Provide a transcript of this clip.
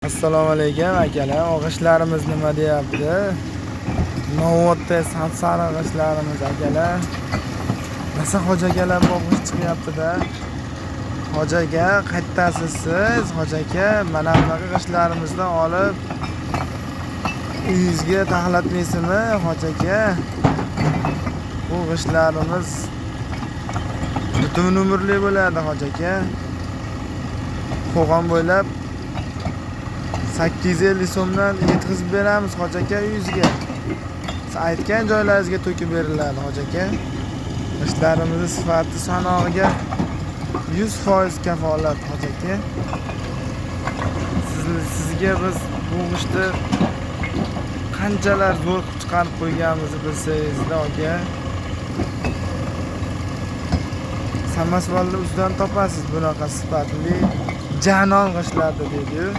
Assalomu alaykum akalar. Og'ishlarimiz nima deyapti? Novvotda sapsariq g'ishtlarimiz akalar. Rosa hoji akalar bog'ish chiqyapti-da. Hoji aka, qayerdasiz siz? Hoji aka, mana bunaqa g'ishtlarimizdan olib uyingizga taxlatmaysizmi, hoji aka? Bu g'ishtlarimiz butun umrli bo'ladi, hoji aka. Qo'qon bo'ylab 850 so'mdan yetkazib beramiz, hoji aka, uyingizga. Siz aytgan joylaringizga to'kib beriladi, hoji aka. G'ishtlarimizni sifati sanog'iga 100% kafolat, hoji aka. Sizga biz bu g'ishtni qanchalar zo'r qilib chiqarib qo'yganimizni bilsangizda, aka. Samasvalni ustidan topasiz bunaqa sifatli janon g'ishtlarni deydi-yu.